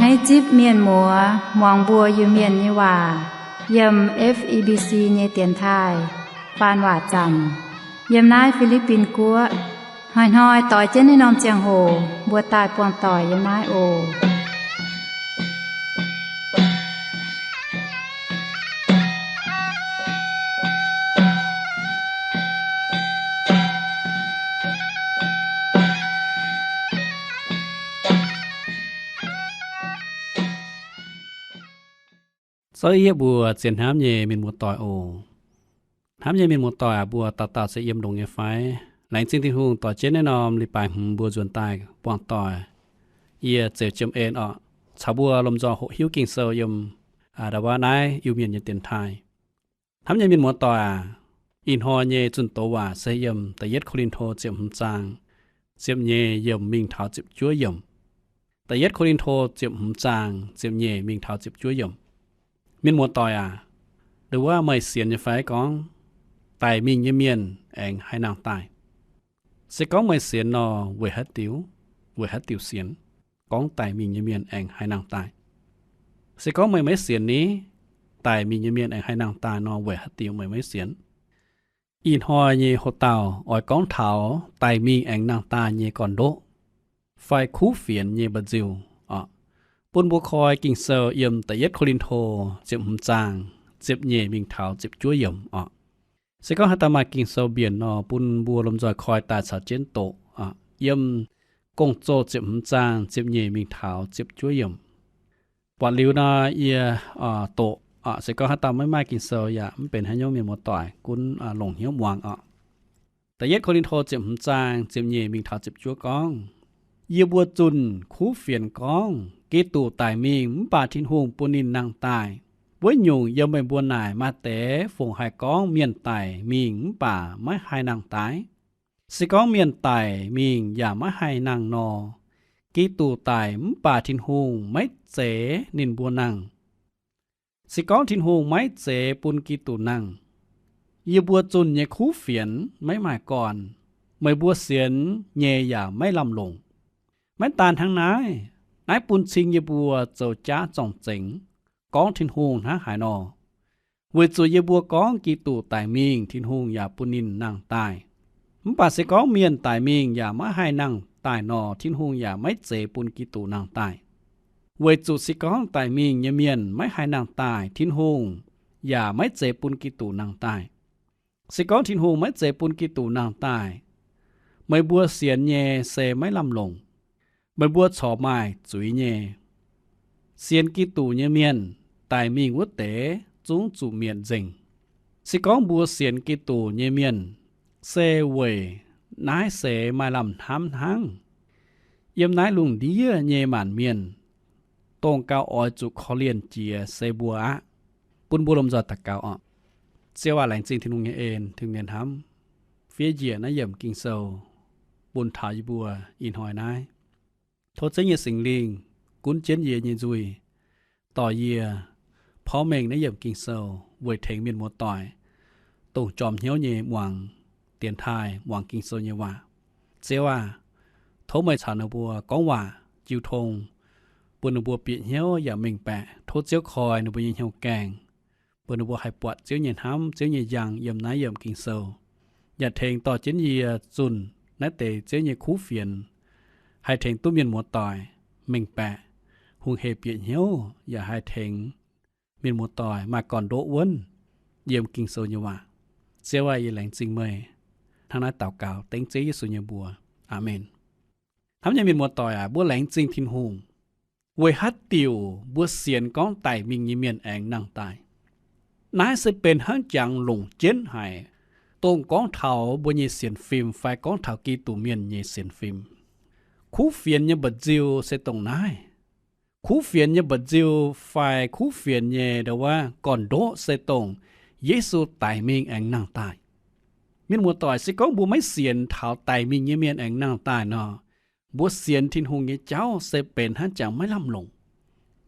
Naaiv zipv mienh muoz muangx mbuo Iu-Mienh nyei waac yiem F E B C nyei dienx taaih faan waac zanc yiem naaiv Fi^li^bin Guoqv. Hnoi-hnoi doix jienv naaiv norm ziangh hoc mbuo daaih buangh doic yiem naaiv oc. Zouv yie mbuo zien hnamv nyei mienh muoz-doic oc. Hnamv nyei mienh muoz-doic aac, mbuo dauh dauh se yiem longx nyei fai? Laengz zingh Tin-Hungh doix jienv naaiv norm leiz-baaix hmz mbuo nzuonx daaih buangh doic. Yie Zeux Jiem En orqc, caux mbuo lomh nzoih hoqc hiuv Ging-Sou yiem ndau wuov naaiv Iu-Mienh nyei dienx taaih. Hnamv nyei mienh muoz-doic aac, ih hnoi nyei zunh doz waac se yiem Da'yietv Ko^lin^to ziepc hmz zaang ziepc nyeic yiemc mingh taux ziepc juov yiemc. Da'yietv Ko^lin^to ziepc hmz zaang ziepc nyeic mingh taux ziepc juov yiemc. Mienh muoz-doic aac, ndau wuov meih sienx nyei fai gorngv daic mingh nyei mienh aengx haih nangh daaih? Se gorngv meih sienx nor, weic haaix diuc, weic haaix diuc sienx gorngv daic mingh nyei mienh aengx haih nangh daaih? Se gorngv meih maiv sienx ni, daic mingh nyei mienh aengx haih nangh daaih nor, weic haaix diuc meih maiv sienx? Ih hnoi nyei hoc-dauh oix gorngv taux daic mingh aengx nangh daaih nyei gorn-ndoqv fai kuv fienx nyei mba'nziu orqc, bun mbuo koi Ging-Sou yiem Da'yietv Ko^lin^to ziepc hmz zaang ziepc nyeic mingh taux ziepc juov yiemc orqc. Se gorngv haaix dauh maaih Ging-Sou mbienc nor, bun mbuo lomh nzoih koi daaih caux jienv doqc yiem Gong-Zoh ziepc hmz zaang ziepc nyeic mingh taux ziepc juov yiemc. Buatc liuz nor yie doqc. Se gorngv haaix dauh maiv maaih Ging-Sou yaac mv benx haaix nyungc, mienh muoz-doic gunv longc hnyouv muangx orqc. Da'yietv Ko^lin^to ziepc hmz zaang ziepc nyeic mingh taux ziepc juov gorngv, yie mbuo zunh kuv fienx gorngv Giduc daic mingh mv baac Tin-Hungh bun ninh nangh daaih. Wuov nyungc, yiem meih mbuo naaic maaih deix fungc haih gorngv mienh daic mingh mv baac maiv haih nangh daaih? Se gorngv mienh daic mingh yaac maiv haih nangh nor, Giduc daic mv baac Tin-Hungh maiv zeiz ninh mbuo nangh. Se gorngv Tin-Hungh maiv zeiz bun Giduc nangh, yie mbuo zunh nyei kuv fienx maiv maaih gorn, meih mbuo sienx nyei yaac maiv lamh longc. Maiv daan hnangv naaiv, naaiv bun cing yie mbuo zoux jaav zorng-zengx gorngv Tin-Hungh hnangv haaix nor. Weic zuqc yie mbuo gorngv Giduc daic mingh, Tin-Hungh yaac bun ninh nangh daaih. Mv baac se gorngv mienh daic mingh yaac maiv haih nangh daaih nor, Tin-Hungh yaac maiv zeiz bun Giduc nangh daaih. Weic zuqc se gorngv daic mingh nyei mienh maiv haih nangh daaih, Tin-Hungh yaac maiv zeiz bun Giduc nangh daaih. Se gorngv Tin-Hungh maiv zeiz bun Giduc nangh daaih, meih mbuo sienx nyei se maiv lamh longc. Meih mbuo corc maaih zuiz nyei. Sienx Giduc nyei mienh, daic mingh wuov deix zungv zuqc mietc nzengc. Se gorngv mbuo sienx Giduc nyei mienh, se weic naaiv seix maaih lamh hnamv hnangv. Yiem naaiv lungh ndiev nyei maanc mienh, dongh gauh oix zuqc korv-lienh jiex se mbuo aqv. Bun mbuo lomh nzoih daux gaux orqc. Ziouv aac, laengz zingh Tin-Hungh nyei en, Tin-Hungh nyei hnamv, fiev njiec naaiv yiemc Ging-Sou bun taux yie mbuo ih hnoi naaiv. Tov Ziouv nyei Singx Lingh gunv jienv yie nyei nzuih, dorh yie porv mengh naaiv yiemc Ging-Sou weic tengx mienh muoz-doic, dongh jorm hnyouv nyei muangx dienx taaih, muangx Ging-Sou nyei waac. Ziouv aac, tov meih caux ninh mbuo gorngv waac jiu tong, bun ninh mbuo bieqc hnyouv yaac mengh baeqc. Tov Ziouv koi ninh mbuo nyei hnyouv gaengh, bun ninh mbuo haih buatc Ziouv nyei hnamv, Ziouv nyei njang yiem naaiv yiemc Ging-Sou, yaac tengx dorh jienv yie zunh naaiv deix Ziouv nyei kuv fienx, haih tengx duqv mienh muoz-doic mengh baeqc, hungh hec bieqc hnyouv, yaac haih tengx mienh muoz-doic maaih gorn-ndoqv wuonv yiem Ging-Sou nyei waac. Ziouv aac, yie laengz zingh meih. Hnangv naaiv daux gaux dengv Ziouv Yesu nyei mbuox. Aamen. Hnamv nyei mienh muoz-doic aac, mbuo laengz zingh Tin-Hungh. Weic haaix diuc mbuo sienx gorngv daic mingh nyei mienh aengx nangh daaih? Naaiv se benx hnangv jangx longc jienv haic, dongh gorngv taux mbuo nyei sienx fim fai gorngv taux Giduc mienh nyei sienx fim. Kuv fienx nyei mba'nziu se dongh naaiv. Kuv fienx nyei mba'nziu fai kuv fienx nyei ndau wuov gorn-ndoqv se dongh Yesu daic mingh aengx nangh daaih. Mienh muoz-doic, se gorngv mbuo maiv sienx taux daic mingh nyei mienh aengx nangh daaih nor, mbuo sienx Tin-Hungh nyei jauv se benx hnangv jangx maiv lamh longc,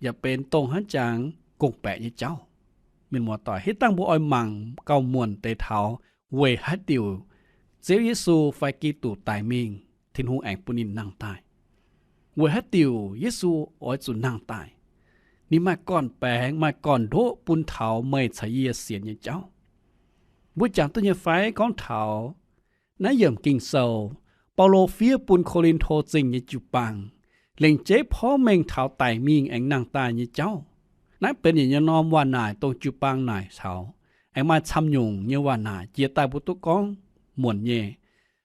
yaac benx dongh hnangv jangx gong-baeqc nyei jauv. Mienh muoz-doic, hitv dangh mbuo oix mangc gauh muonc deix taux weic haaix diuc Ziouv Yesu fai Giduc daic mingh, Tin-Hungh aengx bun ninh nangh daaih. Weic haaix diuc Yesu oix zuqc nangh daaih? Ninh maaih gorn-baengx, maaih gorn-ndoqv bun taux meih caux yie sienx nyei jauv. Mbuo jangx duqv nyei fai gorngv taux naaiv yiemc Ging-Sou, Baulo fiev bun Ko^lin^to Zingh nyei jiu-baang, lengc jeiv porv mengh taux daic mingh aengx nangh daaih nyei jauv. Naaiv benx yietc norm waac naaic dongh jiu-baang naaic taux, aengx maaih camv nyungc nyei waac naaic jiex daaih mbuo duqv gorngv muonc nyei.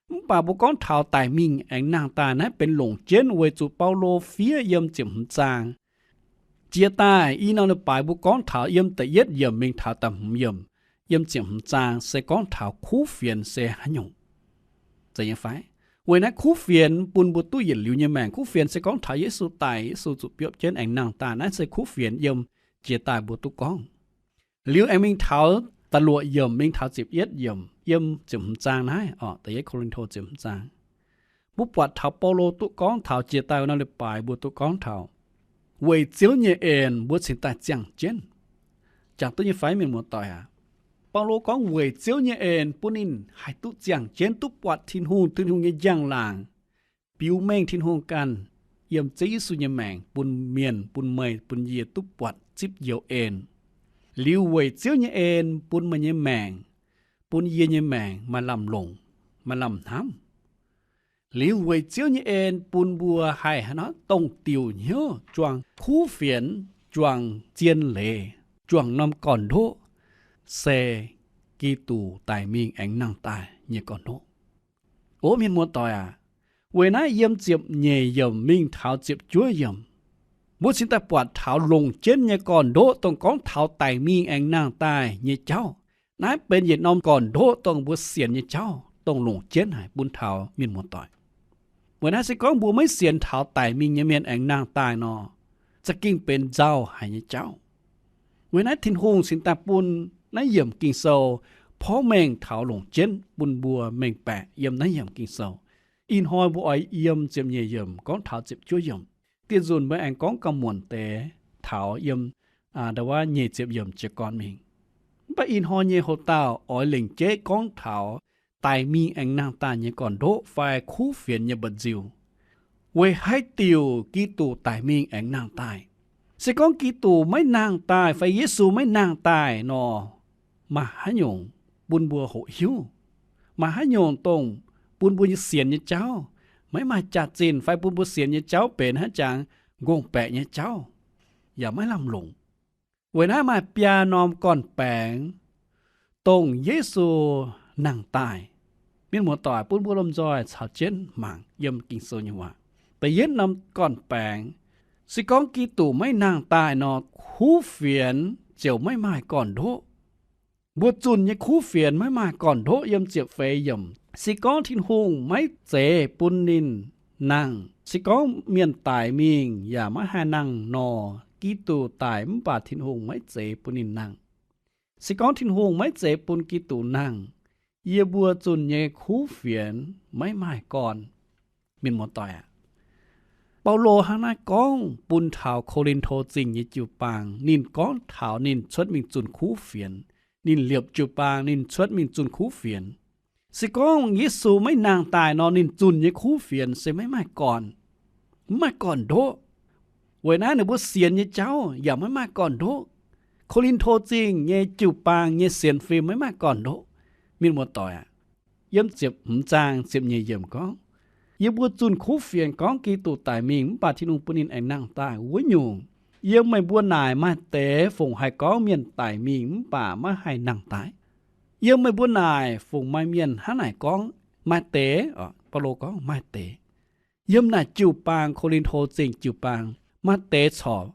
Mv baac mbuo gorngv taux daic mingh aengx nangh daaih, naaiv benx longc jienv weic zuqc Baulo fiev yiem ziepc hmz zaang. Jiex daaih i norm leiz-baaix mbuo gorngv taux yiem da'yietv yiemc mingh taux da'hmz yiemc, yiem ziepc hmz zaang se gorngv taux kuv fienx se haaix nyungc. Weic naaiv kuv fienx bun mbuo duqv yietc liuz nyei maengc. Kuv fienx se gorngv taux Yesu daic, Yesu zuqc biopv jienv aengx nangh daaih. Naaiv se kuv fienx yiem jiex daaih mbuo duqv gorngv. Liuz aengx mingh taux da'luoqc yiemc mingh taux ziepc yietv yiemc yiem ziepc hmz zaang naaiv, da'yietv Ko^lin^to ziepc hmz zaang. Mbuo buatc taux Baulo duqv gorngv taux jiex daaih norm leiz-baaix mbuo duqv gorngv taux weic Ziouv nyei en mbuo cingx daaih ziangh jienv. Jangx duqv nyei fai mienh muoz-doic aac? Baulo gorngv weic Ziouv nyei en bun ninh haih duqv ziangh jienv, duqv buatc Tin-Hungh, Tin-Hungh nyei njang-laangc, biux mengh Tin-Hungh ganh yiem Ziouv Yesu nyei maengc bun mienh, bun meih, bun yie duqv buatc zipv njoux en. Liuz weic Ziouv nyei en bun meih nyei maengc, bun yie nyei maengc maaih lamh longc, maaih lamh hnamv. Liuz weic Ziouv nyei en bun mbuo haih hnangv nor dongh diuc hnyouv juangc kuv fienx, juangc zien leiz, juangc norm gorn-ndoqv, se Giduc daic mingh aengx nangh daaih nyei gorn-ndoqv. O mienh muoz-doic aac, weic naaiv yiem ziepc nyeic yiemc mingh taux ziepc juov yiemc, mbuo cingx daaih buatc taux longc jienv nyei gorn-ndoqv, dongh gorngv taux daic mingh aengx nangh daaih nyei jauv. Naaiv benx yietc norm gorn-ndoqv dongh mbuo sienx nyei jauv, dongh longc jienv haic bun taux mienh muoz-doic. Weic naaiv se gorngv mbuo maiv sienx taux daic mingh nyei mienh aengx nangh daaih nor, za'gengh benx nzauh haic nyei jauv. Weic naaiv Tin-Hungh cingx daaih bun naaiv yiemc Ging-Sou porv mengh taux longc jienv bun mbuo mengh baeqc yiem naaiv yiemc Ging-Sou. Ih hnoi mbuo oix yiem ziepc nyeic yiemc gorngv taux ziepc juov yiemc. Dieh nzunc mbuo aengx gorngv gauh muonc deix taux yiem ndau wuov nyeic ziepc yiemc jiez gorn mingh. Mv baac ih hnoi nyei hoc-dauh oix lengc jeiv gorngv taux daic mingh aengx nangh daaih nyei gorn-ndoqv fai kuv fienx nyei mba'nziu. Weic haaix diuc Giduc daic mingh aengx nangh daaih? Se gorngv Giduc maiv nangh daaih fai Yesu maiv nangh daaih nor, maaih haaix nyungc bun mbuo hoqc hiuv? Maaih haaix nyungc dongh bun mbuo nyei sienx nyei jauv maiv maaih jaax-zinh fai bun mbuo sienx nyei jauv benx haaix jangx nqongh baeqc nyei jauv, yaac maiv lamh longc? Weic naaiv maaih biaa norm gorn-baengx dongh Yesu nangh daaih. Mienh muoz-doic, bun mbuo lomh nzoih caux jienv mangc yiem Ging-Sou nyei waac. Da'yietv norm gorn-baengx, se gorngv Giduc maiv nangh daaih nor, kuv fienx ziouc maiv maaih gorn-ndoqv. Mbuo zunh nyei kuv fienx maiv maaih gorn-ndoqv yiem ziepc feix yiemc. Se gorngv Tin-Hungh maiv zeiz bun ninh nangh, se gorngv mienh daic mingh yaac maiv haih nangh nor, Giduc daic mv baac Tin-Hungh maiv zeiz bun ninh nangh. Se gorngv Tin-Hungh maiv zeiz bun Giduc nangh, yie mbuo zunh nyei kuv fienx maiv maaih gorn. Mienh muoz-doic aac, Baulo hnangv naaiv gorngv bun taux Ko^lin^to Zingh nyei jiu-baang. Ninh gorngv taux ninh cuotv mingh zunh kuv fienx. Ninh liepc jiu-baang, ninh cuotv mingh zunh kuv fienx. Se gorngv Yesu maiv nangh daaih nor, ninh zunh nyei kuv fienx se maiv maaih gorn, maiv maaih gorn-ndoqv. Weic naaiv ninh mbuo sienx nyei jauv yaac maiv maaih gorn-ndoqv. Ko^lin^to Zingh nyei jiu-baang nyei sienx fim maiv maaih gorn-ndoqv. Mienh muoz-doic aac, yiem ziepc hmz zaang ziepc nyeic yiemc gorngv, yie mbuo zunh kuv fienx gorngv Giduc daic mingh mv baac Tin-Hungh bun ninh aengx nangh daaih wuov nyungc. Yiem meih mbuo naaic maaih deix fungc haih gorngv mienh daic mingh mv baac maiv haih nangh daaih? Yiem meih mbuo naaic fungc maaih mienh hnangv naaic gorngv? Maaih deix, Baulo gorngv maaih deix. Yiem naaic jiu-baang, Ko^lin^to Zingh jiu-baang, maaih deix corc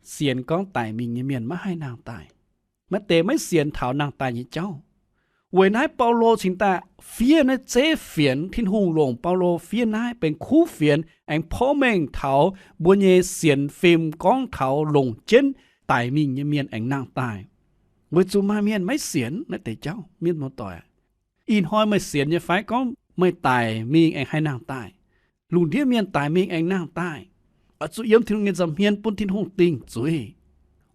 sienx gorngv daic mingh nyei mienh maiv haih nangh daaih. Maaih deix maiv sienx taux nangh daaih nyei jauv. Weic naaiv Baulo cingx daaih fiev naaiv zeiv fienx. Tin-Hungh longc Baulo fiev naaiv benx kuv fienx aengx porv mengh taux mbuo nyei sienx fim gorngv taux longc jienv daic mingh nyei mienh aengx nangh daaih. Weic zuqc maaih mienh maiv sienx naaiv deix jauv. Mienh muoz-doic, ih hnoi meih sienx nyei fai gorngv meih daic mingh aengx haih nangh daaih? Lungh ndiev mienh daic mingh aengx nangh daaih, oix zuqc yiem Tin-Hungh nyei nza'hmien bun Tin-Hungh dingc zuiz.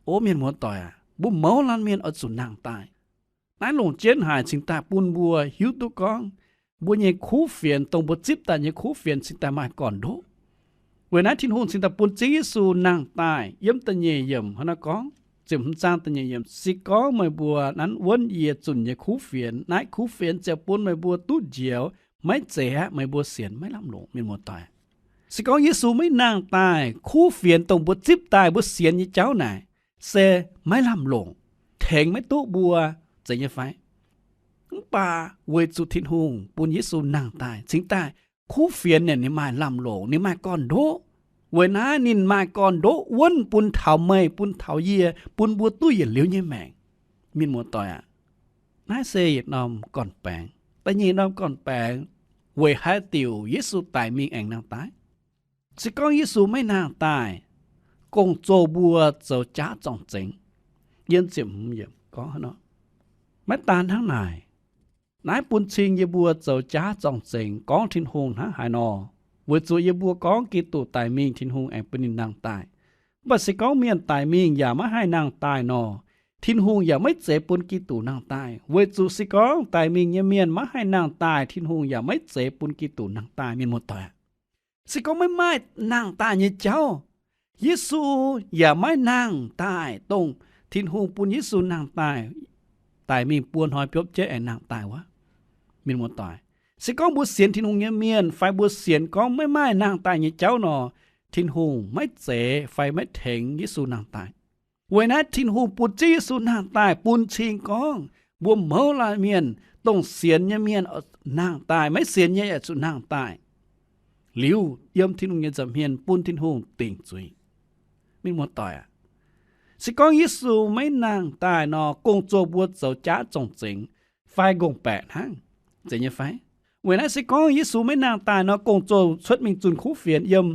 O mienh muoz-doic aac, mbuo mouz laanh mienh oix zuqc nangh daaih. Naaiv longc jienv haic cingx daaih bun mbuo hiuv duqv gorngv mbuo nyei kuv fienx, dongh mbuo zipv daaih nyei kuv fienx cingx daaih maaih gorn-ndoqv. Weic naaiv Tin-Hungh cingx daaih bun Ziouv Yesu nangh daaih. Yiem da'nyeic yiemc hnangv naaiv gorngv, ziepc hmz zaang da'nyeic yiemc, Se gorngv meih mbuo nanv wuonv yie zunh nyei kuv fienx, naaiv kuv fienx ziouc bun meih mbuo duqv njoux. Maiv zeiz aqv, meih mbuo sienx maiv lamh longc. Mienh muoz-doic, se gorngv Yesu maiv nangh daaih, kuv fienx dongh mbuo zipv daaih mbuo sienx nyei jauv naaic se maiv lamh longc, tengx maiv duqv mbuo, zeiz nyei fai? Mv baac weic zuqc Tin-Hungh bun Yesu nangh daaih, cingx daaih kuv fienx naaic ninh maaih lamh longc, ninh maaih gorn-ndoqv. Weic naaiv ninh maaih gorn-ndoqv wuonv bun taux meih, bun taux yie, bun mbuo duqv yietc liuz nyei maengc. Mienh muoz-doic aac, naaiv se yietc norm gorn-baengx. Da'nyeic norm gorn-baengx, weic haaix diuc Yesu daic mingh aengx nangh daaih? Se gorngv Yesu maiv nangh daaih, gong-zoh mbuo zoux jaav zorng-zengx. Yiem ziepc hmz yiemc gorngv hnangv nor. Maiv daan hnangv naaic, naaiv bun cing yie mbuo zoux jaav zorng-zengx gorngv Tin-Hungh hnangv haaix nor, weic zuqc yie mbuo gorngv Giduc daic mingh, Tin-Hungh aengx bun ninh nangh daaih. Mv baac se gorngv mienh daic mingh yaac maiv haih nangh daaih nor, Tin-Hungh yaac maiv zeiz bun Giduc nangh daaih, weic zuqc se gorngv daic mingh nyei mienh maiv haih nangh daaih, Tin-Hungh yaac maiv zeiz bun Giduc nangh daaih. Mienh muoz-doic, se gorngv maiv maaih nangh daaih nyei jauv, Yesu yaac maiv nangh daaih, dongh Tin-Hungh bun Yesu nangh daaih, daic mingh buo hnoi biopv jienv aengx nangh daaih wuov. Mienh muoz-doic, se gorngv mbuo sienx Tin-Hungh nyei mienh fai mbuo sienx gorngv maiv maaih nangh daaih nyei jauv nor, Tin-Hungh maiv zeiz fai maiv tengx Yesu nangh daaih. Weic naaiv Tin-Hungh bun Ziouv Yesu nangh daaih bun cing gorngv mbuo mouz laanh mienh, dongh sienx nyei mienh nangh daaih, maiv sienx nyei yaac zuqc nangh daaih. Liuz yiem Tin-Hungh nyei nza'hmien bun Tin-Hungh dingc zuiz. Mienh muoz-doic aac, se gorngv Yesu maiv nangh daaih nor, gong-zoh mbuo zoux jaav zorng-zengx fai ngongh baeqc hnangv, zeiz nyei fai? Weic naaiv se gorngv Yesu maiv nangh daaih nor, gong-zoh cuotv mingh zunh kuv fienx. Yiem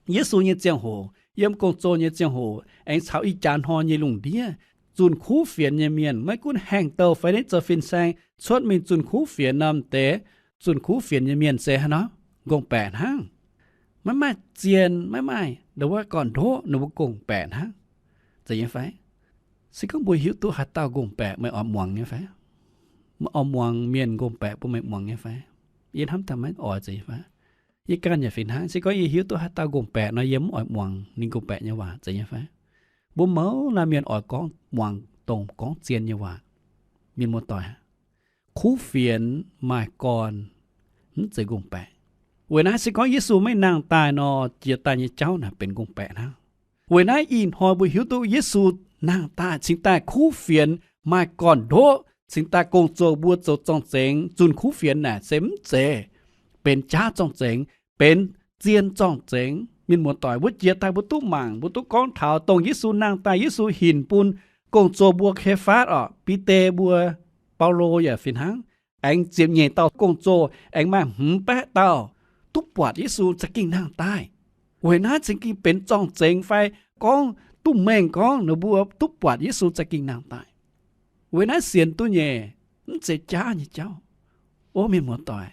Yesu nyei ziangh hoc, yiem gong-zoh nyei ziangh hoc, aengx caux ih jaax hnoi nyei lungh ndiev, zunh kuv fienx nyei mienh maiv gunv haengh douh fai nitv zoux fin-saeng cuotv mingh zunh kuv fienx norm deix, zunh kuv fienx nyei mienh se hnangv nor, ngongh baeqc hnangv. Maiv maaih zien, maiv maaih ndau wuov gorn-ndoqv, ninh mbuo ngongh baeqc hnangv, zeiz nyei fai? Se gorngv mbuo hiuv duqv haaix dauh ngongh baeqc, meih oix muangx nyei fai? Meih oix muangx mienh ngongh baeqc bun meih muangx nyei fai? Yie hnamv daaih maiv oix, zeiz nyei fai? Yie ganh yaac fih hnangv. Se gorngv yie hiuv duqv haaix dauh ngongh baeqc nor, yie mv oix muangx ninh ngongh baeqc nyei waac, zeiz nyei fai? Mbuo mouz laanh mienh oix gorngv, muangx dongh gorngv zien nyei waac. Mienh muoz-doic, kuv fienx maaih gorn, mv zeiz ngongh baeqc. Weic naaiv se gorngv Yesu maiv nangh daaih nor, jiex daaih nyei jauv naaic benx ngongh baeqc hnangv. Weic naaiv ih hnoi mbuo hiuv duqv Yesu nangh daaih cingx daaih kuv fienx maaih gorn-ndoqv, cingx daaih gong-zoh mbuo zoux zorng-zengx zunh kuv fienx naaic se mv zeiz benx jaav zorng-zengx, benx zien zorng-zengx. Mienh muoz-doic, mbuo jiex daaih mbuo duqv mangc, mbuo duqv gorngv taux dongh Yesu nangh daaih, Yesu hinc bun gong-zoh mbuo, Kephas orqc, Bide mbuo, Baulo yaac fih hnangv, aengx ziepc nyeic dauh gong-zoh, aengx maaih hmz baeqv dauh duqv buatc Yesu za'gengh nangh daaih. Weic naaiv za'gengh benx zorng-zengx fai gorngv duqv mengh gorngv ninh mbuo duqv buatc Yesu za'gengh nangh daaih. Weic naaiv sienx duqv nyei, mv zeiz jaav nyei jauv. O mienh muoz-doic,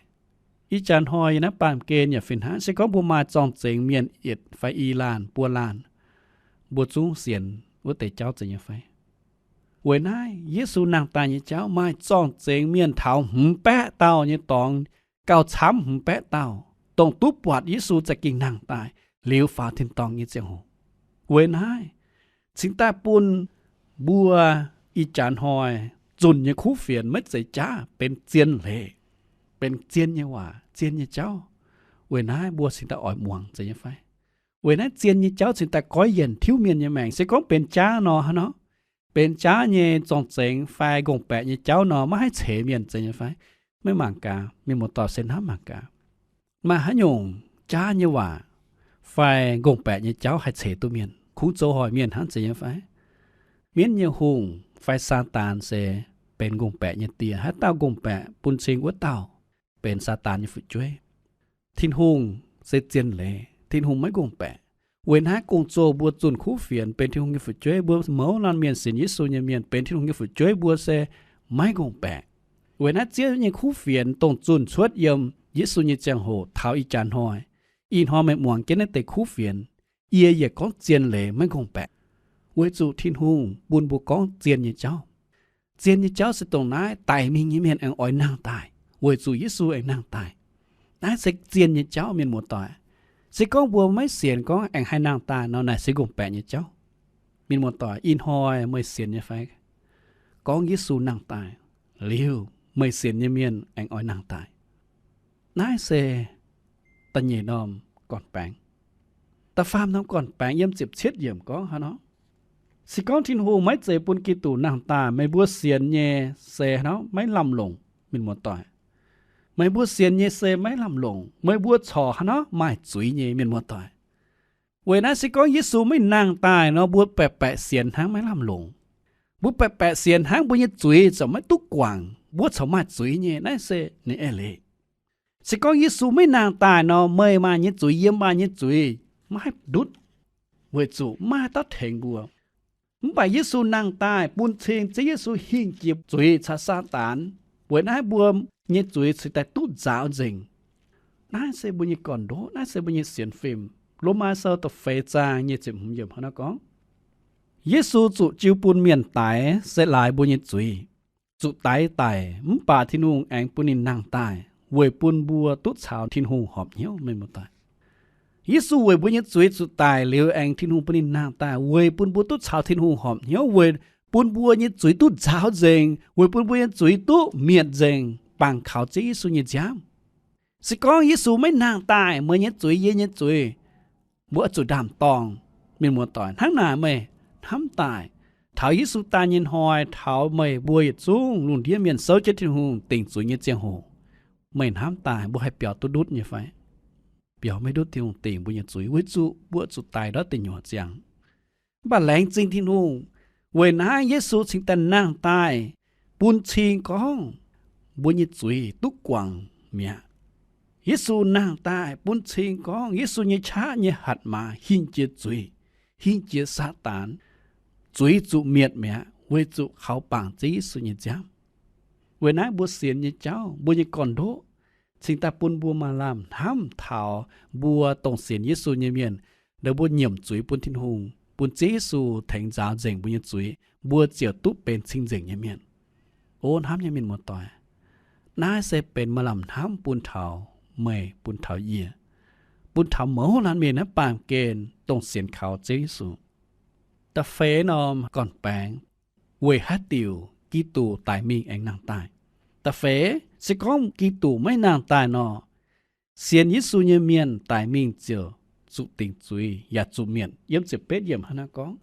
ih jaax hnoi yiem naaiv baamh gen yaac fih hnangv. Se gorngv mbuo maaih zorng-zengx mienh yietc fai i laanh buo laanh, mbuo zungv sienx wuov deix jauv, zeiz nyei fai? Weic naaiv Yesu nangh daaih nyei jauv maaih zorng-zengx mienh taux hmz baeqv dauh nyei dorngx, gauh camv hmz baeqv dauh, dongh duqv buatc Yesu za'gengh nangh daaih liuz faaux tin-dorngh nyei ziangh hoc. Weic naaiv cingx daaih bun mbuo ih jaax hnoi zunh nyei kuv fienx maiv zeiz jaav, benx zien leiz, benx zien nyei waac, zien nyei jauv. Weic naaiv mbuo cingx daaih oix muangx, zeiz nyei fai? Weic naaiv zien nyei jauv cingx daaih goiv yienc tiuv mienh nyei maengc. Se gorngv benx jaav nor, hnangv nor, benx jaav nyei zorng-zengx fai ngongh baeqc nyei jauv nor, maiv haih ceix mienh, zeiz nyei fai? Maiv mangc gaax, mienh muoz-doic, se hnamv mangc gaax, maaih haaix nyungc jaav nyei waac fai ngongh baeqc nyei jauv haih ceix duqv mienh? Kungx zoux hoic mienh hnangv, zeiz nyei fai? Mienv nyei hungh fai Saadaan se benx ngongh baeqc nyei die. Haaix dauh ngongh baeqc bun cing wuov dauh benx Saadaan nyei fu'jueiv. Tin-Hungh se zien leiz, Tin-Hungh maiv ngongh baeqc. Weic naaiv gong-zoh mbuo zunh kuv fienx benx Tin-Hungh nyei fu'jueiv. Mbuo mouz laanh mienh sienx Yesu nyei mienh benx Tin-Hungh nyei fu'jueiv mbuo se maiv ngongh baeqc. Weic naaiv Ziouv nyei kuv fienx dongh zunh cuotv yiem Yesu nyei ziangh hoc taux ih jaax hnoi. Ih hnoi meih muangx jienv naaiv deix kuv fienx, yie yaac gorngv zien leiz maiv ngongh baeqc, weic zuqc Tin-Hungh bun mbuo gorngv zien nyei jauv. Zien nyei jauv se dongh naaiv, daic mingh nyei mienh aengx oix nangh daaih, weic zuqc Yesu aengx nangh daaih. Naaiv se zien nyei jauv, mienh muoz-doic. Se gorngv mbuo maiv sienx gorngv aengx haih nangh daaih nor, naaic se ngongh baeqc nyei jauv. Mienh muoz-doic, ih hnoi meih sienx nyei fai? Gorngv Yesu nangh daaih liuz, meih sienx nyei mienh aengx oix nangh daaih. Naaiv se da'nyeic norm gorn-baengx. Da'faam norm gorn-baengx yiem ziepc cietv yiemc gorngv haaix nor? Se gorngv Tin-Hungh maiv zeiz bun Giduc nangh daaih, meih mbuo sienx nyei se haaix nor? Maiv lamh longc, mienh muoz-doic. Meih mbuo sienx nyei se maiv lamh longc. Meih mbuo corc haaix nor? Maaih zuiz nyei, mienh muoz-doic. Weic naaiv se gorngv Yesu maiv nangh daaih nor, mbuo baeqc baeqc sienx hnangv maiv lamh longc. Mbuo baeqc baeqc sienx hnangv mbuo nyei zuiz ziouc maiv duqv guangc, mbuo corc maaih zuiz nyei. Naaiv se ninh eix leiz. Se gorngv Yesu maiv nangh daaih nor, meih maaih nyei zuiz, yie maaih nyei zuiz maiv haih ndutv, weic zuqc maiv haih dauh tengx mbuo. Mv baac Yesu nangh daaih bun cing Ziouv Yesu hingh jiex zuiz caux Saadaan, weic naaiv mbuo nyei zuiz cingx daaih duqv nzaaux nzengc. Naaiv se mbuo nyei gorn-ndoqv, naaiv se mbuo nyei sienx fim. Lomaa Sou da'feix zaang nyic ziepc hmz yiemc hnangv naaiv gorngv, Yesu zuqc jiu bun mienh daix se laaix mbuo nyei zuiz. Zuqc daix daic, mv baac Tin-Hungh aengx bun ninh nangh daaih weic bun mbuo duqv caux Tin-Hungh horpc hnyouv, mienh muoz-doic. Yesu weic mbuo nyei zuiz zuqc daic liuz, aengx Tin-Hungh bun ninh nangh daaih weic bun mbuo duqv caux Tin-Hungh horpc hnyouv, weic bun mbuo nyei zuiz duqv nzaaux nzengc, weic bun mbuo nyei zuiz duqv mietc nzengc, bangc kaux Ziouv Yesu nyei nziaamv. Se gorngv Yesu maiv nangh daaih, meih nyei zuiz, yie nyei zuiz, mbuo oix zuqc ndaam-dorngh, mienh muoz-doic. Hnangv naaic meih hnamv daaih, taux Yesu daaih nyei hnoi, taux meih mbuo yietc zungv lungh ndiev mienh souv jienv Tin-Hungh dingc zuiz nyei ziangh hoc, meih hnamv daaih mbuo haih biaux duqv ndutv nyei fai? Biaux maiv ndutv Tin-Hungh dingc mbuo nyei zuiz, weic zuqc mbuo zuqc daic ndortv deic nyuoqc ziangx. Mv baac laengz zingh Tin-Hungh, weic naaiv Yesu cingx daaih nangh daaih bun cing gorngv mbuo nyei zuiz duqv guangc mi'aqv. Yesu nangh daaih bun cing gorngv Yesu nyei qaqv nyei hatc maaz hingh jiex zuiz, hingh jiex Saadaan, zuiz zuqc mietc mi'aqv, weic zuqc kaux bangc Ziouv Yesu nyei nziaamv. Weic naaiv mbuo sienx nyei jauv, mbuo nyei gorn-ndoqv, cingx daaih bun mbuo maaih lamh hnamv taux mbuo dongh sienx Yesu nyei mienh, ndau mbuo nyiemc zuiz bun Tin-Hungh, bun Ziouv Yesu tengx nzaaux nzengc mbuo nyei zuiz, mbuo ziouc duqv benx cing-nzengc nyei mienh. O hnamv nyei mienh muoz-doic, naaiv se benx maaih lamh hnamv bun taux meih, bun taux yie, bun taux mouz laanh mienh naaiv baamh gen dongh sienx kaux Ziouv Yesu. Da'feix norm gorn-baengx, weic haaix diuc Giduc daic mingh aengx nangh daaih? Da'feix, se gorngv Giduc maiv nangh daaih nor, sienx Yesu nyei mienh daic mingh ziouc zuqc dingc zuiz yaac zuqc mietc. Yiem ziepc betv yiemc hnangv naaiv gorngv,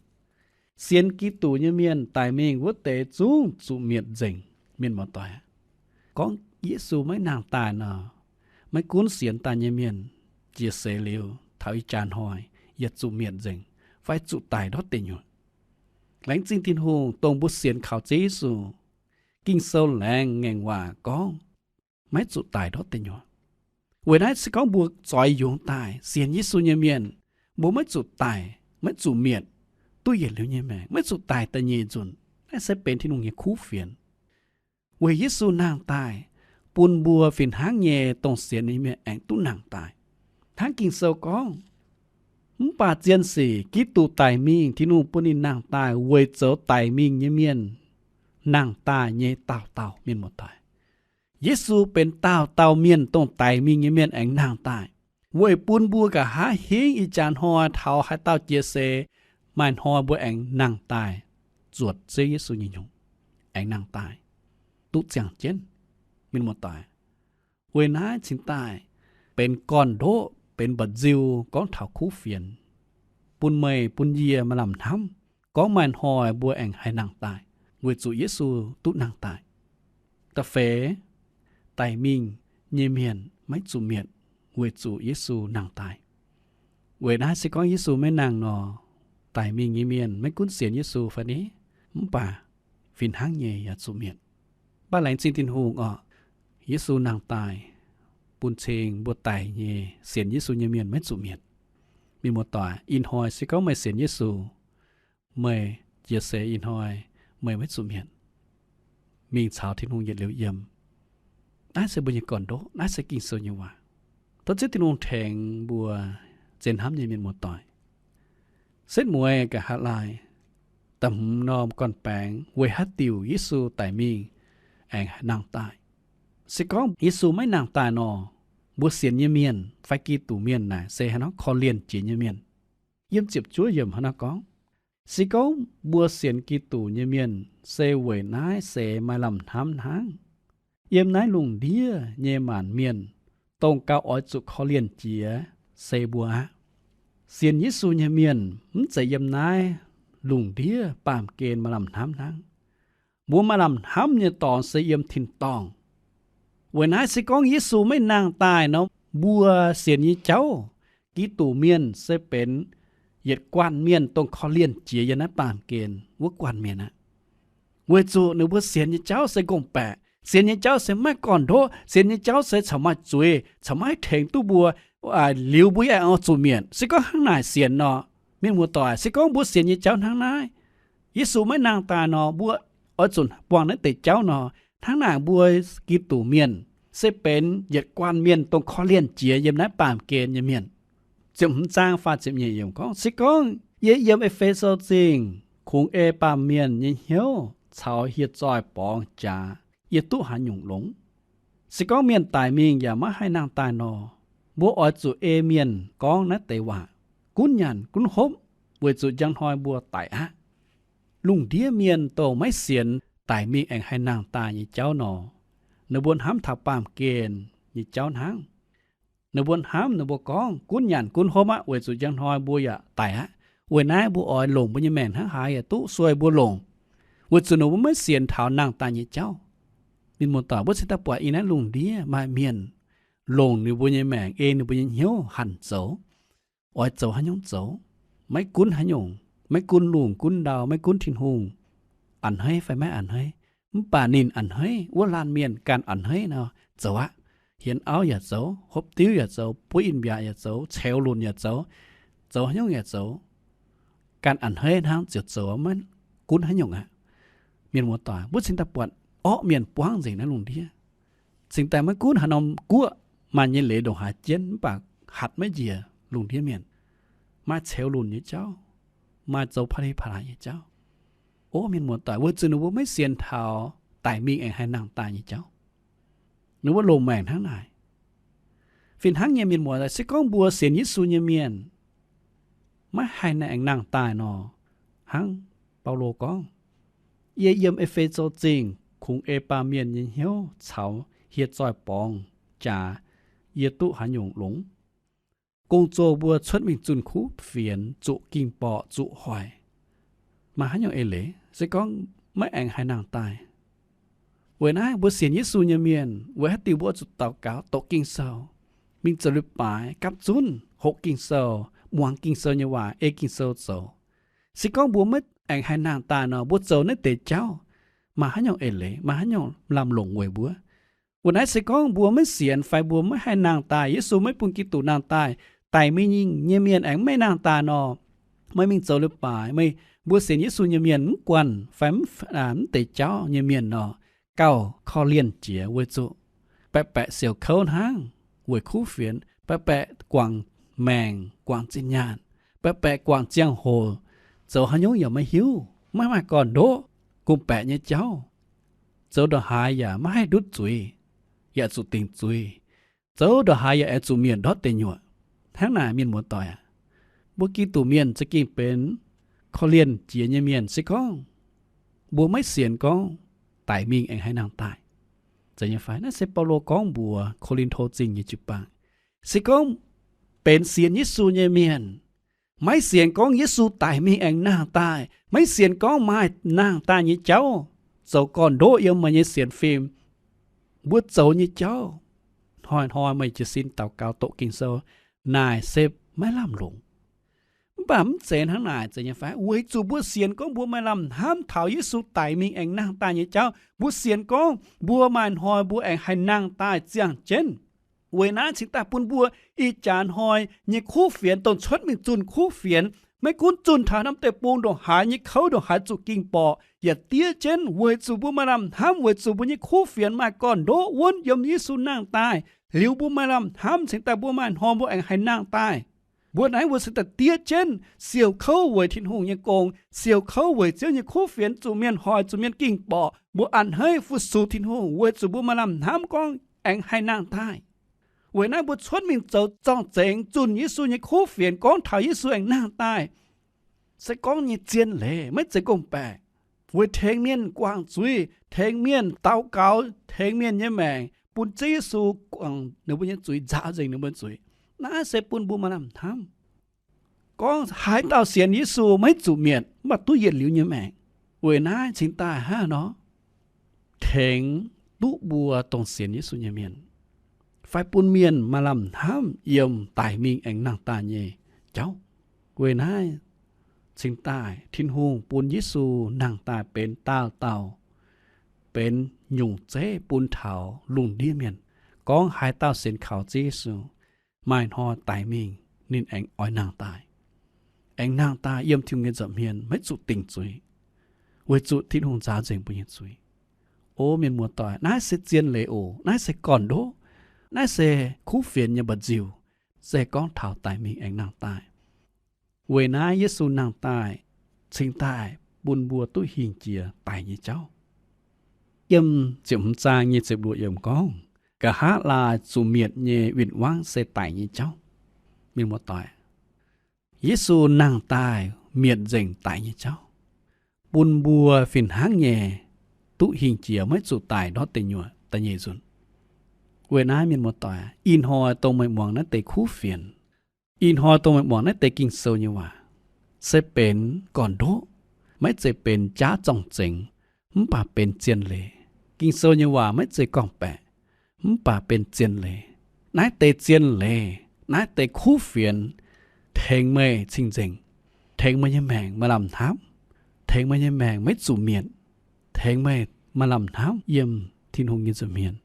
sienx Giduc nyei mienh daic mingh wuov deix zungv zuqc mietc nzengc. Mienh muoz-doic, gorngv Yesu maiv nangh daaih nor, maiv gunv sienx daaih nyei mienh jiex seix liuz taux ih jaax hnoi yaac zuqc mietc nzengc fai zuqc daic ndortv deic nyuoqc. Laengz zingh Tin-Hungh dongh mbuo sienx kaux Ziouv Yesu. Ging-Sou laengz ngaengc waac gorngv maiv zuqc daic ndortv deic nyuoqc. Weic naaiv se gorngv mbuo zoix yungz daaih sienx Yesu nyei mienh, mbuo maiv zuqc daic, maiv zuqc mietc, duqv yietc liuz nyei maengc, maiv zuqc daic da'nyeic nzunc. Naaiv se benx Tin-Hungh nyei kuv fienx. Weic Yesu nangh daaih, bun mbuo fih hnangv nyei dongh sienx nyei mienh aengx duqv nangh daaih. Hnangv Ging-Sou gorngv, mv baac zien sic Giduc daic mingh, Tin-Hungh bun ninh nangh daaih weic zoux daic mingh nyei mienh nangh daaih nyei daauh dauh. Mienh muoz-doic, Yesu benx daauh dauh mienh dongh daic mingh nyei mienh aengx nangh daaih, weic bun mbuo nqa'haav hingv ih jaax hnoi taux haaix dauh jiex seix, maaih hnoi mbuo aengx nangh daaih zuotc Ziouv Yesu nyei nyungc, aengx nangh daaih duqv ziangh jienv. Mienh muoz-doic, weic naaiv cingx daaih benx gorn-ndoqv, benx mba'nziu gorngv taux kuv fienx, bun meih bun yie maaih lamh hnamv gorngv maaih hnoi mbuo aengx haih nangh daaih, weic zuqc Yesu duqv nangh daaih. Da'feix, daic mingh nyei mienh maiv zuqc mietc, weic zuqc Yesu nangh daaih. Weic naaiv se gorngv Yesu maiv nangh nor, daic mingh nyei mienh maiv gunv sienx Yesu fai ni, mv baac fih hnangv nyei yaac zuqc mietc. Mv baac laengz zingh Tin-Hungh orqc, Yesu nangh daaih bun cing mbuo daic nyei sienx Yesu nyei mienh maiv zuqc mietc. Mienh muoz-doic, ih hnoi se gorngv meih sienx Yesu, meih jiex seix ih hnoi meih maiv zuqc mietc, mingh caux Tin-Hungh yietc liuz yiem. Naaiv se mbuo nyei gorn-ndoqv, naaiv se Ging-Sou nyei waac. Tov Ziouv Tin-Hungh tengx mbuo zien hnamv nyei mienh muoz-doic. Setv mueiz nqa'haav laai, da'hmz norm gorn-baengx, weic haaix diuc Yesu daic mingh aengx nangh daaih? Se gorngv Yesu maiv nangh daaih nor, Mbuo sienx nyei mienh fai Giduc mienh naaic se haaix nor korv-lienh jiex nyei mienh. Yiem ziepc juov yiemc haaix nor gorngv, se gorngv mbuo sienx Giduc nyei mienh se weic naaiv seix maaih lamh hnamv hnangv. Yiem naaiv lungh ndiev nyei maanc mienh, dongh gauh oix zuqc korv-lienh jiex se mbuo aqv. Sienx Yesu nyei mienh mv zeiz yiem naaiv lungh ndiev baamh gen maaih lamh hnamv hnangv. Mbuo maaih lamh hnamv nyei dorngx se yiem tin-dorngh. Weic naaiv se gorngv Yesu maiv nangh daaih nor, mbuo sienx nyei jauv, Giduc mienh se benx yietc guanh mienh dongh korv-lienh jiex yiem naaiv baamh gen wuov guanh mienh aqv. Weic zuqc ninh mbuo sienx nyei jauv se ngongh baeqc, sienx nyei jauv se maiv gorn-ndoqv, sienx nyei jauv se caux maaih zuiz, caux maiv tengx duqv mbuo, liuz mbuo aengx oix zuqc mietc. Se gorngv hnangv naaic sienx nor, mienh muoz-doic, se gorngv mbuo sienx nyei jauv hnangv naaiv, Yesu maiv nangh daaih nor, mbuo oix zuqc buangh naaiv deix jauv nor, hnangv naaic mbuo Giduc mienh se benx yietc guanh mienh dongh korv-lienh jiex yiem naaiv baamh gen nyei mienh. Ziepc hmz zaang faah ziepc nyeic yiemc gorngv, se gorngv yie yiem E^fe^so Zingh kungx ei baamh mienh nyei hnyouv caux hieh zoih borngz jaax, yie duqv haaix nyungc longx? Se gorngv mienh daic mingh yaac maiv haih nangh daaih nor, mbuo oix zuqc ei mienh gorngv naaiv deix waac, gunv nyanc gunv hopv, weic zuqc njang hnoi mbuo daic aqv. Lungh ndiev mienh dongh maiv sienx daic mingh aengx haih nangh daaih nyei jauv nor, ninh mbuo hnamv taux baamh gen nyei jauv hnangv. Ninh mbuo hnamv, ninh mbuo gorngv, gunv nyanc gunv hopv aqv, weic zuqc njang hnoi mbuo yaac daic aqv. Weic naaiv mbuo oix longc mbuo nyei maengc hnangv haaix yaac duqv sueih mbuo longc, weic zuqc ninh mbuo maiv sienx taux nangh daaih nyei jauv. Mienh muoz-doic, mbuo cingx daaih buatc yiem naaiv lungh ndiev maaih mienh longc ninh mbuo nyei maengc ei ninh mbuo nyei hnyouv hanc zoux, oix zoux haaix nyungc zoux, maiv gunv haaix nyungc, maiv gunv lungh gunv ndau, maiv gunv Tin-Hungh a'hneiv fai maiv a'hneiv, mv baac ninh a'hneiv, wuov laanh mienh ganh a'hneiv nor, zoux aqv. Hienx auv yaac zoux, hopv diuv yaac zoux, buov in-mbiaac yaac zoux, ceux lunc yaac zoux, zoux haaix nyungc yaac zoux, ganh a'hneiv hnangv ziouc zoux, maiv gunv haaix nyungc aqv. Mienh muoz-doic, mbuo cingx daaih buatc orqv mienh buangv nzengc naaiv lungh ndiev. Cingx daaih maiv gunv haaix norm guoqv maaih nyei leiz ndongc haaix jienv, mv baac hatc maiv njiec lungh ndiev mienh. Maaih ceux lunc nyei jauv, maaih zoux pa'li pa'laaix nyei jauv. O mienh muoz-doic, weic zuqc ninh mbuo maiv sienx taux daic mingh aengx haih nangh daaih nyei jauv. Ninh mbuo longc maengc hnangv naaic. Fih hnangv nyei, mienh muoz-doic, se gorngv mbuo sienx Yesu nyei mienh maiv haih aengx nangh daaih nor, hnangv Baulo gorngv, yie yiem E^fe^so Zingh kungx ei baamh mienh nyei hnyouv caux hieh zoih borngz jaax, yie duqv haaix nyungc longx? Gong-zoh mbuo cuotv mingh zunh kuv fienx, zuqc ging-borqc, zuqc hoic, maaih haaix nyungc eix leiz se gorngv maiv aengx haih nangh daaih? Weic naaiv mbuo sienx Yesu nyei mienh weic haaix diuc mbuo oix zuqc daux gaux doqc Ging-Sou, mingh zoux leiz-baaix, gapv zunv hoqc Ging-Sou, muangx Ging-Sou nyei waac, ei Ging-Sou zoux? Se gorngv mbuo maiv aengx haih nangh daaih nor, mbuo zoux naaiv deix jauv maaih haaix nyungc eix leiz, maaih haaix nyungc lamh longc weic mbuo? Weic naaiv se gorngv mbuo maiv sienx fai mbuo maiv haih nangh daaih, Yesu maiv bun Giduc nangh daaih, daic mingh nyei mienh aengx maiv nangh daaih nor, meih mingh zoux leiz-baaix, meih, mbuo sienx Yesu nyei mienh mv guanh fai mv deix jauv nyei mienh nor, gauh korv-lienh jiex weic zuqc baeqc baeqc siouc kouv hnangv weic kuv fienx, baeqc baeqc guangc maengc, guangc zinh nyaanh, baeqc baeqc guangc ziangh hoc, zoux haaix nyungc yaac maiv hiuv, maiv maaih gorn-ndoqv, gong-baeqc nyei jauv, zoux ndongc haaix yaac maiv haih ndutv zuiz, yaac zuqc dingc zuiz, zoux ndongc haaix yaac aengx zuqc mietc ndortv deic nyuoqc. Hnangv naaic, mienh muoz-doic aac, mbuo Giduc mienh za'gengh benx korv-lienh jiex nyei mienh se gorngv mbuo maiv sienx gorngv daic mingh aengx haih nangh daaih. Zeiz nyei fai? Naaiv se Baulo gorngv mbuox Ko^lin^to Zingh nyei jiu-baang. Se gorngv benx sienx Yesu nyei mienh, maiv sienx gorngv Yesu daic mingh aengx nangh daaih, maiv sienx gorngv maaih nangh daaih nyei jauv, zoux gorn-ndoqv yiem meih nyei sienx fim, mbuo zoux nyei jauv, hnoi-hnoi meih jiez sin daux gaux doqc Ging-Sou, naaic se maiv lamh longc. Mv baac mv zeiz hnangv naaic. Zeiz nyei fai? Weic zuqc mbuo sienx gorngv mbuo maaih lamh hnamv taux Yesu daic mingh aengx nangh daaih nyei jauv. Mbuo sienx gorngv mbuo maaih hnoi mbuo aengx haih nangh daaih ziangh jienv. Weic naaiv cingx daaih bun mbuo ih jaax hnoi nyei kuv fienx dongh cuotv mingh zunh kuv fienx, maiv gunv zunh taux norm deic-bung ndongc haaix nyei kouv, ndongc haaix zuqc ging-borqc yaac diev jienv, weic zuqc mbuo maaih lamh hnamv, weic zuqc mbuo nyei kuv fienx maaih gorn-ndoqv wuonv yiem Yesu nangh daaih. Liuz mbuo maaih lamh hnamv cingx daaih mbuo maaih hnoi mbuo aengx haih nangh daaih. Mbuo naaiv mbuo cingx daaih diev jienv, siouc kouv weic Tin-Hungh nyei gong, siouc kouv weic Ziouv nyei kuv fienx, zuqc mienh hoic, zuqc mienh ging-borqc, mbuo a'hneiv fu-sux Tin-Hungh weic zuqc mbuo maaih lamh hnamv gorngv aengx haih nangh daaih. Weic naaiv mbuo cuotv mingh zoux zorng-zengx zunh Yesu nyei kuv fienx, gorngv taux Yesu aengx nangh daaih, se gorngv nyei zien leiz, maiv zeiz gorngv-baeqc, weic tengx mienh guangc zuiz, tengx mienh daux gaux, tengx mienh nyei maengc bun Ziouv Yesu guangc ninh mbuo nyei zuiz, nzaaux nzengc ninh mbuo nyei zuiz. Naaiv se bun mbuo maaih lamh hnamv. Gorngv haaix dauh sienx Yesu maiv zuqc mietc, mv baac duqv yietc liuz nyei maengc. Weic naaiv cingx daaih hnangv nor, tengx duqv mbuo dongh sienx Yesu nyei mienh, fai bun mienh maaih lamh hnamv yiem daic mingh aengx nangh daaih nyei jauv. Weic naaiv cingx daaih Tin-Hungh bun Yesu nangh daaih benx daauh dauh, benx nyungc zeiv bun taux lungh ndiev mienh. Gorngv haaix dauh sienx kaux Ziouv Yesu, maaih hnoi daic mingh ninh aengx oix nangh daaih. Aengx nangh daaih yiem Tin-Hungh nyei nza'hmien, maiv zuqc dingc zuiz, weic zuqc Tin-Hungh nzaaux nzengc mbuo nyei zuiz. O mienh muoz-doic, naaiv se zien leiz oc. Naaiv se gorn-ndoqv. Naaiv se kuv fienx nyei mba'nziu, se gorngv taux daic mingh aengx nangh daaih. Weic naaiv Yesu nangh daaih cingx daaih bun mbuo duqv hingh jiex daic nyei jauv. Yiem ziepc hmz zaang nyei ziepc luoqc yiemc gorngv, nqa'haav laai zuqc mietc nyei win-wangv se daic nyei jauv. Mienh muoz-doic, Yesu nangh daaih mietc nzengc daic nyei jauv, bun mbuo fih hnangv nyei duqv hingh jiex, maiv zuqc daic ndortv deic nyuoqc da'nyeic nzunc. Weic naaiv mienh muoz-doic, ih hnoi dongh meih muangx naaiv deix kuv fienx, ih hnoi dongh meih muangx naaiv deix Ging-Sou nyei waac, se benx gorn-ndoqv, maiv zeiz benx jaav zorng-zengx, mv baac benx zien leiz. Ging-Sou nyei waac maiv zeiz gorngv-baeqc, mv baac benx zien leiz. Naaiv deix zien leiz, naaiv deix kuv fienx tengx meih cing-nzengc, tengx meih nyei maengc maaih lamh hnamv, tengx meih nyei maengc maiv zuqc mietc, tengx meih maaih lamh hnamv yiem Tin-Hungh nyei nza'hmien.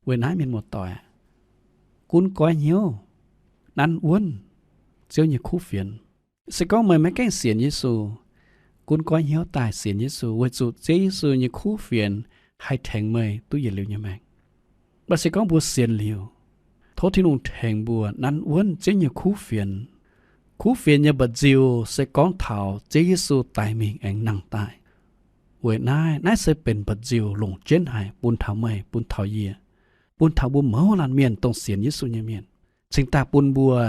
Weic naaiv mienh muoz-doic, gunv goiv hnyouv nanv wuonv Ziouv nyei kuv fienx. Se gorngv meih maiv gaengh sienx Yesu, gunv goiv hnyouv daaih sienx Yesu, weic zuqc Ziouv Yesu nyei kuv fienx haih tengx meih duqv yietc liuz nyei maengc. Mv baac se gorngv mbuo sienx liuz, tov Tin-Hungh tengx mbuo nanv wuonv Ziouv nyei kuv fienx. Kuv fienx nyei mba'nziu se gorngv taux Ziouv Yesu daic mingh aengx nangh daaih. Weic naaiv, naaiv se benx mba'nziu longc jienv haic bun taux meih, bun taux yie, bun taux mbuo mouz laanh mienh dongh sienx Yesu nyei mienh. Cingx daaih bun mbuo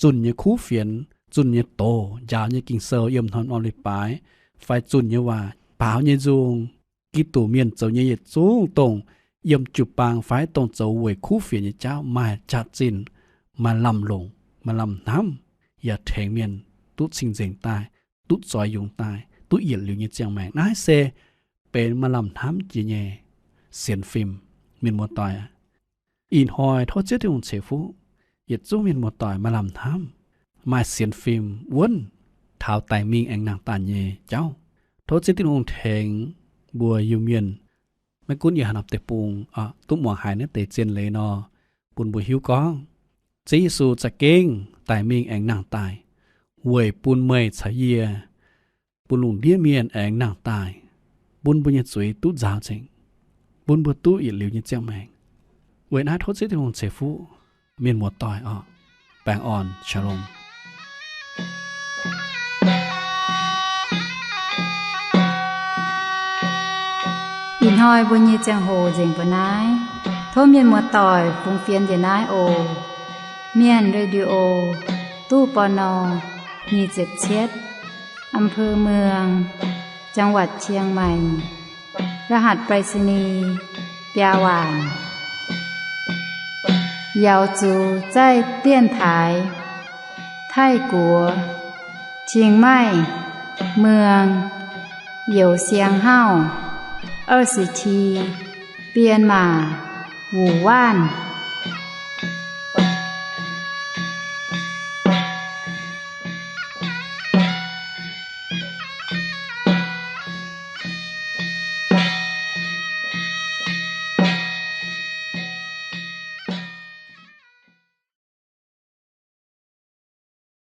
zunh nyei kuv fienx, zunh nyei doz, njaaux nyei Ging-Sou yiem norm norm leiz-baaix, fai zunh nyei waac, baaux nyei nzung, Giduc mienh zoux nyei yietc zungv dongh yiem jiu-baang fai dongh zoux weic kuv fienx nyei jauv maaih jaax-zinh, maaih lamh longc, maaih lamh hnamv, yaac tengx mienh duqv cing-nzengc daaih, duqv zoix yungz daaih, duqv yietc liuz nyei ziangh maengc. Naaiv se benx maaih lamh hnamv jiex nyei sienx fim. Mienh muoz-doic aac, ih hnoi tov Ziouv Tin-Hungh ceix fuqv yietc zungv mienh muoz-doic maaih lamh hnamv, maaih sienx fim wuonv taux daic mingh aengx nangh daaih nyei jauv. Tov Ziouv Tin-Hungh tengx mbuo Iu-Mienh, maiv gunv yiem haaix norm deic-bung, duqv muangx haiz naaiv deix zien leiz nor, bun mbuo hiuv gorngv Ziouv Yesu za'gengh daic mingh aengx nangh daaih weic bun meih caux yie, bun lungh ndiev mienh aengx nangh daaih, bun mbuo nyei zuiz duqv nzaaux nzengc, bun mbuo duqv yietc liuz nyei ziangh maengc. Weic naaiv tov Ziouv Tin-Hungh ceix fuqv mienh muoz-doic oc. Baengh orn, Shalom. Ih hnoi mbuo nyei ziangh hoc nzengc mbuo naaiv. Tov mienh muoz-doic fungx fienx njiec naaiv oc. Mienh Radio, ตู้ ปณ. nyic ziepc cietv, อำเภอเมือง จังหวัดเชียงใหม่ รหัสไปรษณีย์ biaa waanc. 姚竹在电台 Taiv-Guoqv, Chiang Mai, Muang, Youh Siang Hauv, 二十七, Bienh Maac, Wuh Waanv.